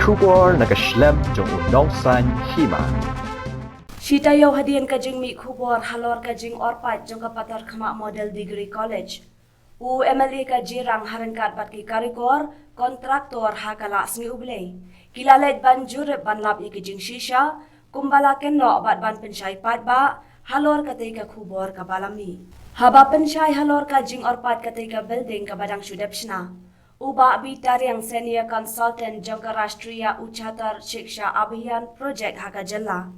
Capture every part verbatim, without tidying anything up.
Khubor na ka shlem jong u nongsan hima. Shi taïew hadien ka jingmih khubor halor ka jingorpait jong ka Patarkhmah Model Degree College, u M L A ka Jirang ha ryngkat bad ki karikor, kontraktor ha ka la sngi U Blei, ki la leit ban jurip ban lap ïa ki jingshisha, kumba la kynnoh bad ban pynshai paidbah halor katei ka khubor kaba la mih. Haba pynshai halor ka jingorpait katei ka building kaba dang shu dep shna, u Bah B. Tariang, Senior Consultant jong ka Rashtriya Uchatar Shiksha Abhiyan Project ha ka jylla,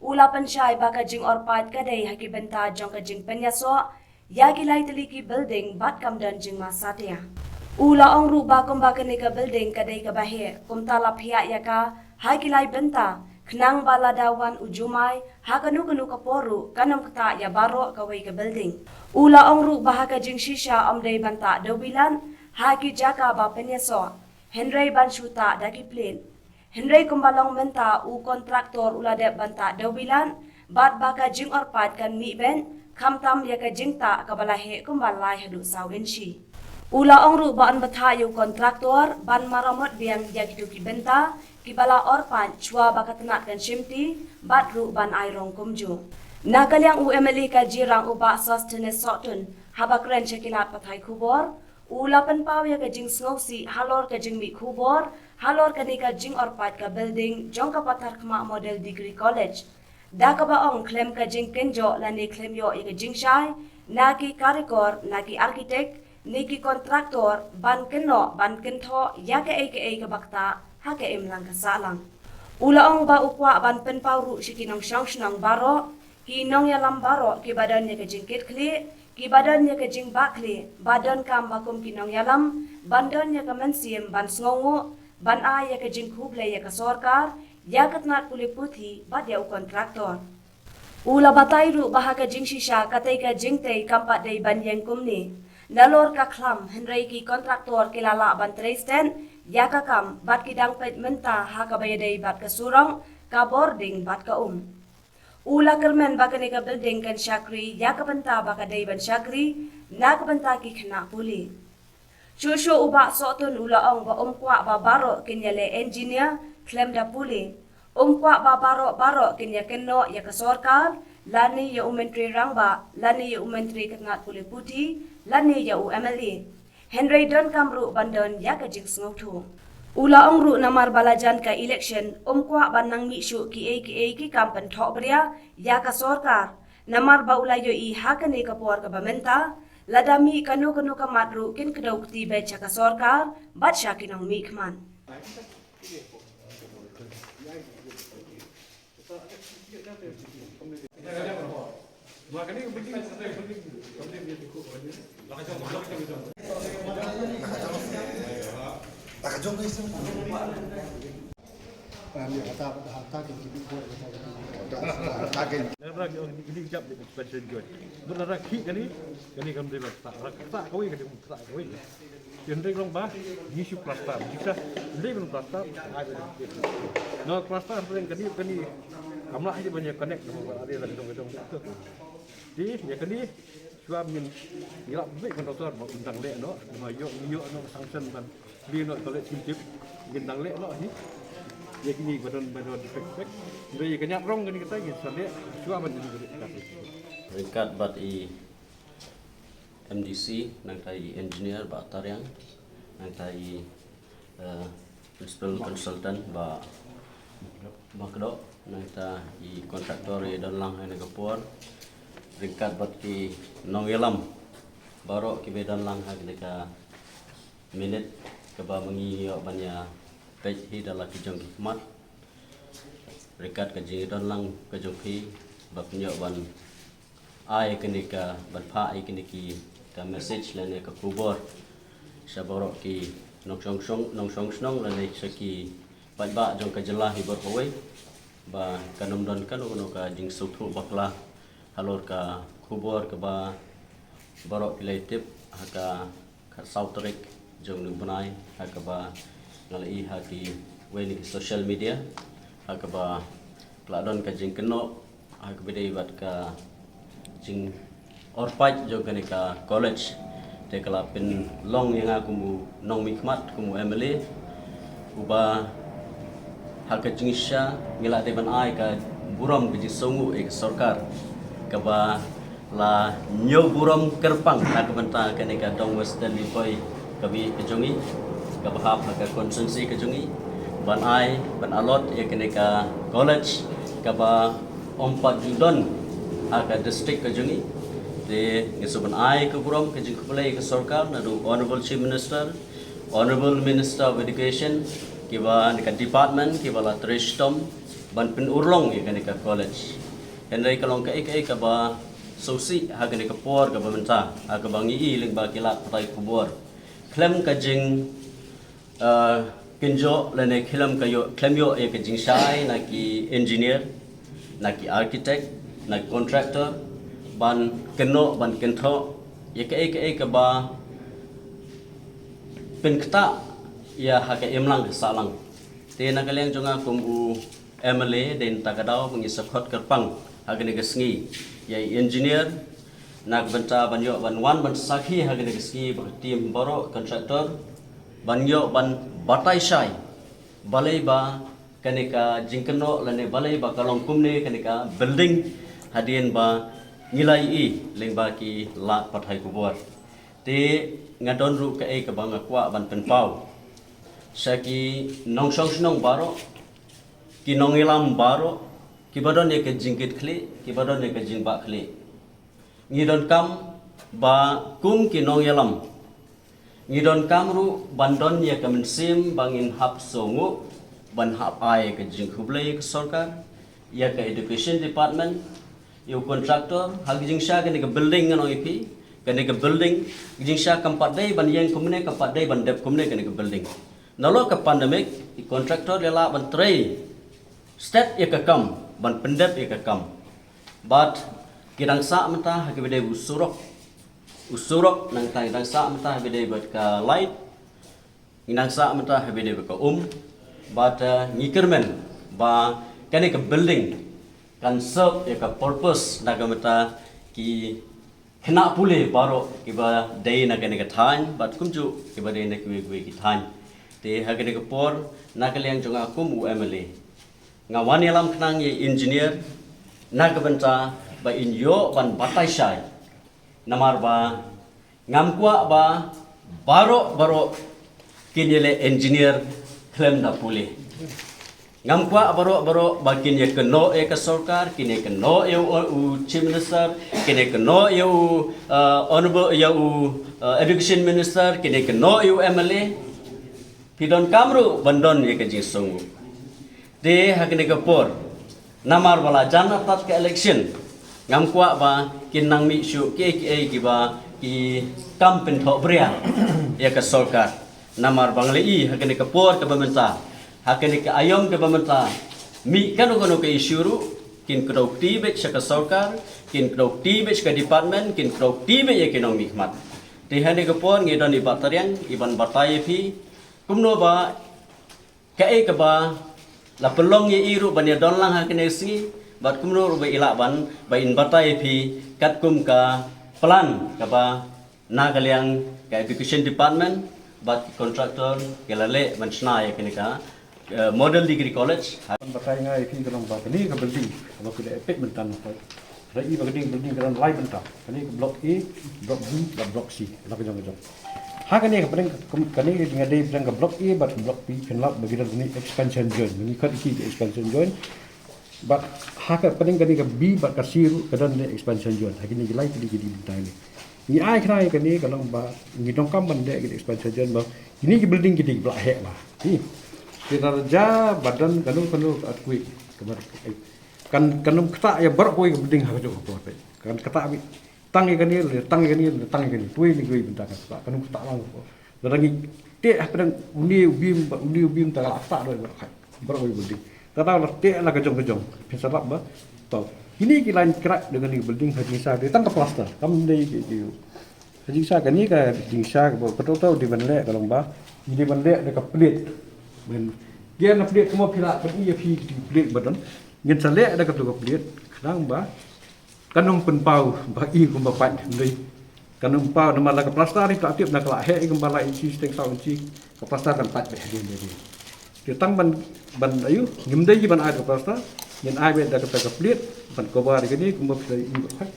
u la pynshai ba ka jingorpait ka dei ha ki bynta jong ka jingpynïasoh ïa ki lai tylli ki building bad kam don jingma satia. U la ong ruh ba kumba kane ka building ka dei kaba heh, kumta la phiah ïa ka ha ki lai bynta, khnang ba lada wan u jumai ha kano kano ka por ruh kan ym ktah ïa baroh kawei ka building. U la ong ruh ba ha ka jingshisha ym dei ban tah dewbilat ha ki jaka ba pynïasoh, hynrei ban shu tah da ki plate. Hynrei kumba long mynta, u kontraktor u la dep ban tah dewbilat bad ba ka jingorpait kan mih beit, khamtam ïa ka jingtah kaba la heh kumba lai haduh saw inshi. U la ong ruh ba yn bthah ïa u kontraktor ban maramot biang ïa kito ki bynta kiba la orpait shuwa ba ka tnat kan shimti bad ruh ban ai rong kumjuh. Na ka liang u M L A ka Jirang, u Bah Sosthenes Sohtun, haba kren sha ki lad pathai khubor, u la pynpaw ïa ka jingsngewsih halor ka jingmih khubor halor kane ka jingorpait ka building jong ka Patarkhmah Model Degree College, da kaba ong khlem ka jingkynjoh lane khlem ïoh ïa ka jingshai na ki karikor, na ki architect ne ki kontraktor ban kynnoh ban kynthoh ïa kaei kaei kaba ktah ha ka imlang ka sahlang. U la ong ba u kwah ban pynpaw ruh sha ki nongshong shnong baroh, ki nongïalam baroh kiba don ïa ka jingkitkhlieh, kiba don ïa ka jingbakla, ba donkam ba kum ki nongïalam ban don ïa ka mynsiem ban sngewnguh, ban ai ïa ka jingkhublei ïa ka sorkar, ïa ka tnat pule puthi bad ïa u kontraktor. U la batai ruh ba ha ka jingshisha katei ka jingtei kam pat dei ban ïeng kumne. Nalor ka khlam, hynrei ki kontraktor ki la lah ban trei stet ïa ka kam bad ki dang peit mynta ha kaba ïadei bad ka surok, ka bording bad ka um. U la kyrmen ba kane ka building kan shakri ïa ka bynta ba ka dei ban shakri na ka bynta ki khynnah pule. Shuh shuh u Bah Sohtun u la ong ba um kwah ba baroh kin ïaleh engineer khlem da pule. Um kwah ba baroh baroh kin ïakynnoh ïa ka sorkar, lane ïa u Myntri Rangbah, lane ïa u Myntri ka tnat pule puthi, lane ïa u M L A. Hynrei donkam ruh ban don ïa ka jingsngewthuh. U la ong ruh namar ba la jan ka election, um kwah ban nang mih shuh kiei kiei ki kam pynthohbria ïa ka sorkar. Namar ba u la ïohi ha kane ka por kaba mynta, lada mih kano kano ka mat ruh kin kdew kti beit sha ka sorkar bad sha ki nongmihkhmat. Lada ki ong kini jap di expansion join. Mut lada ki kani, kani kam dei la ktah, la ktah kawei, kani kam ktah kawei. Ki hynrei long ba ngi shu cluster, jingsa hynrei ban cluster, ai ba dei. No cluster hynrei kani, kani kam lah ïa ban ïa connect, no ba dei la jong jong. Di ïa kani shuwa ngin ïa bit ban doctor ba undang leh no, ma ïoh ïoh no sanction ban. Bi no toilet sim tip, ngin dang leh noh hi. Ïa kini ba don, ba don defect, defect. Hynrei ïa ka ñiat rong kani kata ngin sa leh shuwa ban deliver ïa kata. Ryngkat bad i M D C, nangta i engineer Bah Tariang, nangta i, eh, principal consultant Bah Bah Kdoh, nangta i contractor i don lang ha kane ka por. Ryngkat bad ki nongïalam baroh kiba don lang ha kane ka minit kaba ma ngi ïoh ban ïa peit hi da la ki jong ki khmat. Ryngkat ka jingdon lang ka jong phi ba pynïoh ban ai kane ka, ban phah ïa kane ki ka message lane ka khubor sha baroh ki nongshong shong, nongshong shnong lane sha ki paidbah jong ka jylla hi baroh kawei ba kan ym don kano kano ka jingsngewthuh bakla halor ka khubor kaba baroh phi la ïa tip ha ka khatsaw tarik jong une u bnai, ha kaba nga la ïohi ha kiwei na ki social media, ha kaba ka la don ka jingkynnoh ha kaba dei bad ka jingorpait jong kane ka college. Te ka la pynlong ïa nga kum u nongmihkhmat, kum u M L A uba Ha ka jingshisha ngi la dei ban ai ka burom ka jingsngew ïa ka sorkar kaba la ñiew burom kyrpang ha ka bynta kane ka Dong Western Ri Bhoi ka mih ka jong ngi, kaba hap ha ka constituency ka jong ngi, ban ai, ban allot ïa kane ka college kaba ym pat ju don ha ka district ka jong ngi. Te ngi sngewbha ban ai ka burom ka jingkhublei ïa ka sorkar, naduh Honorable Chief Minister, Honorable Minister of Education, kiba na ka department kiba la trei shitom ban pynurlong ïa kane ka college. Hynrei ka long kaei kaei kaba sngewsih ha kane ka por kaba mynta, ha kaba ngi i lyngba ki lad pathai khubor, khlem ka jing, uh, kynjoh lane khlem ka ïoh, khlem ïoh ïa ka jingshai na ki engineer, na ki architect, na ki contractor ban kynnoh, ban kynthoh ïa kaei kaei kaba pynktah ïa ha ka imlang ka sahlang. Te na ka liang jong nga kum u M L A, dei na kata ka daw ba ngi sa khot kyrpang ha kane ka sngi ïa i engineer, na ka bynta ban ïoh ban wan ban sakhi ha kane ka sngi bad ka team baroh, contractor, ban ïoh ban batai shai balei ba kane ka jingkynnoh lane balei ba ka long kumne kane ka building, hadien ba ngi la ïohi lyngba ki lad pathai khubor. Te nga don ruh kaei kaba nga kwah ban pynpaw sha ki nongshong shnong baroh, ki nongïalam baroh, kiba don ïa ka jingkitkhlieh, kiba don ïa ka jingbahkhlieh. Ngi donkam ba kum ki nongïalam, ngi donkam ruh ban don ïa ka mynsiem ba ngin hap sngewnguh, ban hap ai ka jingkhublei ïa ka sorkar, ïa ka education department, ïa u contractor, ha ka jingshisha kane ka building, ngan ong ïa phi, kane ka building, ka jingshisha kam pat dei ban ïeng kumne, kam pat dei ban dep kumne kane ka building. Nalor ka pandemic, i contractor i la lah ban trei stet ïa ka kam, ban pyndep ïa ka kam. Bad ki dang sah mynta ha kaba dei u surok. U surok, nangta ki dang sah mynta ha kaba dei bad ka light. Ngi dang sah mynta ha kaba dei bad ka um. Bad, eh, ngi kyrmen ba kane ka building kan serve ïa ka purpose na ka bynta ki khynnah pule baroh kiba dei na kane ka thaiñ bad kumjuh kiba dei na kiwei kiwei ki thaiñ. Te ha kane ka por, na ka liang jong nga kum u M L A, nga wan ïalam khnang ïa i engineer na ka bynta ba in ïoh ban batai shai. Namar ba ngam kwah ba baroh baroh kin ïaleh engineer khlem da pule. Ngam kwah baroh baroh ba kin ïakynnoh ïa ka sorkar, kin ïakynnoh ïa u, u chief minister, kin ïakynnoh ïa u, uh, honorable, ïa u, uh, education minister, kin ïakynnoh ïa u M L A. Phi donkam ruh ban don ïa ka jingsngewnguh. Te ha kane ka por, namar ba la jan artat ka election, ngam kwah ba kin nang mih shuh kiei kiei kiba ki kam pynthohbria ïa ka sorkar. Namar ba nga la i ha kane ka por kaba mynta, ha kane ka aïom kaba mynta, mih kano kano ka issue ruh, kin kdew kti beit sha ka sorkar, kin kdew kti beit sha ka department, kin kdew kti beit ïa ki nongmihkhmat. Te ha kane ka por ngi don i Bah Tariang, i ban batai ïa phi kumno ba kaei kaba la pynlong ïa i ruh ban ïadon lang ha kane ka sngi, bad kumno ruh ba i lah ban, ba in batai ïa phi katkum ka plan kaba na ka liang ka education department bad ki contractor ki la leh ban shna ïa kane ka, eh, Model Degree College. Ban batai nga ïa phi ka long ba kane ka building kaba ki la peit mynta na peit. Haba i ba ka dei ka building ka don lai bynta. Kane ka block A, block B bad block C. La ka jong ka jong. Ha kane ka pdeng ka, kane ka dei pdeng ka block A bad ka block B, kynlap ba ki don kane expansion joint. Ngi khot ïa ki expansion joint. Bad ha ka pdeng kane ka B bad ka C ruh ka don kane expansion joint. Ha kine ki lai tylli ki dei bynta kine. Ngi ai khnang ïa kane ka long ba ngi donkam ban leh kine expansion joint ba kine ki building ki dei ki ba la heh ba. Hi. Ki da ja ba don kano kano ka earthquake. Ka ba Kan, kan ym ktah ïa baroh kawei ka building ha kajuh ka por peit. Kan ktah beit. Tang ïa kane, tang ïa kane, tang ïa kane. Tuwei ne kiwei bynta kan ktah, kan ym ktah lang. Lada ngi teh hapdeng une u beam, une u beam te ka la ktah baroh, baroh khat, baroh kawei building. Te lada teh la ka jong ka jong, phin sa lap ba. To. Kine ki line crack da kane ka building ha jingshisha dei tang ka plaster. Kam dei ki, ki Ha jingshisha kane ka jingshisha kaba ka to to dei ban leh ka long ba ngi dei ban leh da ka plate. Ban ïa na plate kumba phi lah ban ïa phi ki plate ba don. Ngin sa leh da katu ka plate khnang ba kan ym pynpaw ba i kumba pait hynrei kan ym paw namar la ka plaster ri pla tip na ka la heh i kumba la inchi steng saw inchi ka plaster kan pait beh hadien hadien. Tang ban, ban ïoh, ngim dei ban ai ka plasta, ngin ai beit da kata ka plied ban cover ïa kane kumba phi la ïohi bad.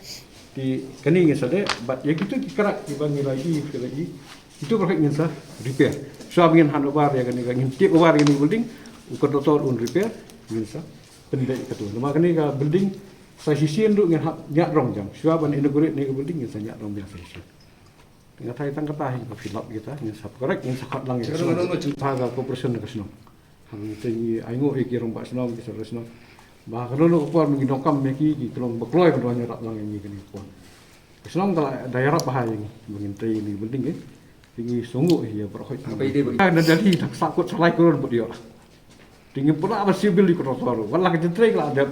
Te kane ngin sa leh bad ïa kito ki crack kiba ngi la ïohi, phi la ïohi, kito baroh ngin sa repair. Shuwa ba ngin hand over ïa kane ka, ngin take over ïa kane ka building, u contractor un repair, ngin sa pynbeit katto. Namar kane ka building sa shisien ruh ngin hap ñiad rong jam. Shuwa ban inaugurate ïa kane ka building ngin sa ñiad rong jam sa shisien. Nga tharai tang kata hi ba phi lap kita, ngin sa correct, ngin sa khot lang ïa ka shnong. Ka corporation ka shnong. Hangta ngi ainguh ïa ki rangbah shnong, ki sawdong shnong. Ba ka don ka por ngi donkam ïa ki, ki long ba kloi ba don ïarap lang ïa ngi kane ka por. Ka shnong ka la da ïarap bha ïa ngi ba ngin trei ïa kane ka building eh. Te ngi sngewnguh ïa baroh. Ka na Delhi tang sah kut sa lai klur bad ïoh. Te ngim pat lah ban siew bill ïa u contractor, wat la ka jingtrei ka la dep.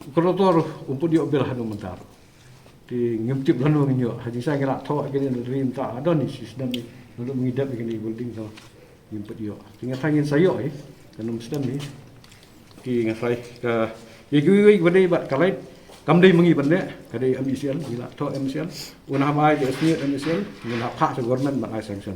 U contractor um pat ïoh bill haduh mynta. Te ngim tip lano ngin ïoh. Ha jingshai ngi la thoh ïa kane na ri mynta, ha don hi shi snem hi. Naduh ba ngi dep ïa kane ka building to ngim pat ïoh. Te nga tharai ngin sa ïoh hi. Kan ym snem hi. Te nga tharai ka, ïa kiwei kiwei ba dei bad ka light, kam dei ma ngi ban leh, ka dei M E C L, ngi la thoh M E C L. Un hap ai ka estimate M E C L, ngin hap phah sha government ban ai sanction.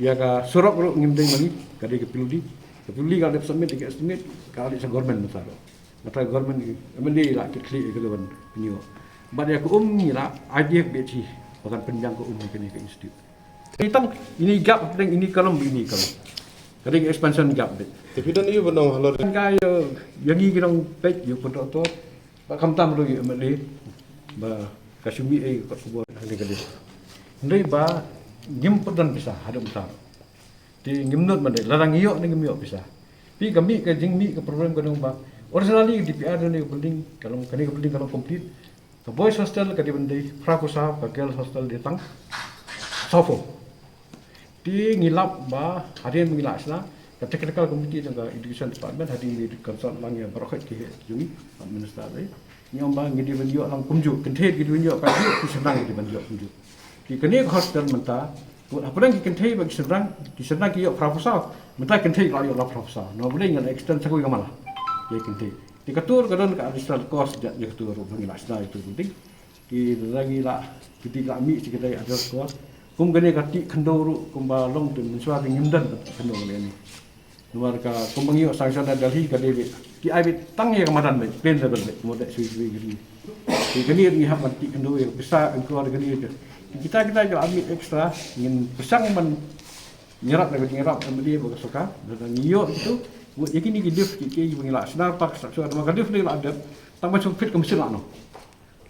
Ïa ka surok ruh ngim dei ma ngi, ka dei ka P W D. Ka P W D ka la dep submit ïa ka estimate, ka la leit sha government mynta ruh. Mynta government, M L A la kit khlieh ïa ka ban pynïoh. Bad ïa ka um ngi la idea beit hi ba kan pynbiang ka um ïa kane ka institute. Te tang ine i gap hapdeng ine i column, ine i column. Ka dei ka expansion gap beit. Te phi don ïa u ban ong halor ka ïa, ïa ngi ki nongpeit ïa u contractor. Ba khamtam ruh ïa u M L A ba ka shu mih ei ka khubor ha kane ka list. Hynrei ba ngim pat don pisa haduh mynta. Te ngim nud ban dei lada ngi ïoh ne ngim ïoh pisa. Phi, ka mih, ka jingmih ka problem ka long ba originally ka D P R jong kane ka building ka long, kane ka building ka long complete. Ka boys hostel ka dei ban dei phra phew saw, ka girls hostel dei tang saw phew. Te ngi lap ba hadien ba ngi la shna, ka technical committee jong ka education department hadien ba ngi consult lang ïa baroh ki heh jong ngi, minister dei. Ngi ong ba ngi dei ban ïoh lang kumjuh, kynthei ki dei ban ïoh kumjuh, ki shynrang ki dei ban ïoh kumjuh. Te kane ka hostel mynta, hapdeng ki kynthei bad ki shynrang, ki shynrang ki ïoh phra phew saw, mynta kynthei ki la ïoh la phra phew saw. Namar balei, ngi la extend sa kawei ka mala ïa ki kynthei. Te kato ka don ka additional cost jait ïa kato ruh ba ngi la shna ïa kato ka building. Te lada ngi la, ki dei la mih sha ki additional cost. Kum kane ka tih khyndew ruh kumba long te mynshuwa te ngim don ka tih khyndew kane. Namar ka kumba ngi ïoh sanction na Delhi ka dei beit, ki ai beit tang ïa ka madan beit, plain level beit, mo da sui sui gri. Te kane ngi hap ban tih khyndew ïa ka pisa incur kane. Te kita kita ki la mih extra, ngin pyrshang ban ïarap, da ka jingïarap M L A bad ka sorkar, da ngi ïoh kito. Ïa kine ki lift ki, ki ba ngi la shna, ta ka structure, namar ka lift ne la dep tang ba shu fit ka machine la noh.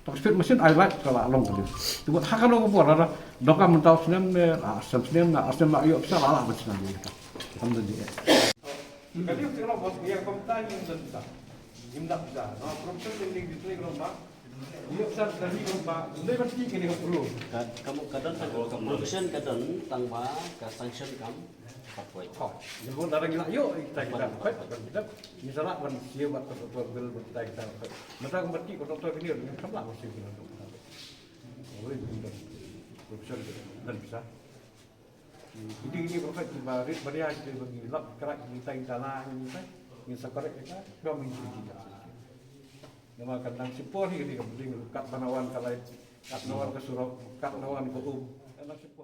Tang shu fit machine ai light ka la long ka lift. Te wat ha kano ka por, lada donkam mynta u snem ne, ah, snem snem ne, ah, snem la ïoh pisa, la lah ban shna ïa kata. Alhamdulillah. Ka lift ka long ba ïa ka mynta ngim don pisa. Ngim don pisa. Namar corruption ne, ne, ne, ne, ne, ne, Ka, ka, ka don sa ka provision ka don tang ba ka sanction kam pat poi. Oh, ngi bun dara ngi la ïoh kita kita pat pat kita. Ngi sa lah ban siew bad ka proposal bad kita kita pat. Mynta ka mati ka doktor kini ngi kam lah ban siew kita. Oi, ngi don provision ka don pisa. Ki dei ki ba rit ba ria ki ba ngi lap krak kita kita la ngi sa, ngi sa korek kita. Ka ngi siew kita. Namar ka dang shipor hi ka dei ka building ruh, kat ba na wan ka light, kat na wan ka surok, kat na wan ka um. Ka dang shipor.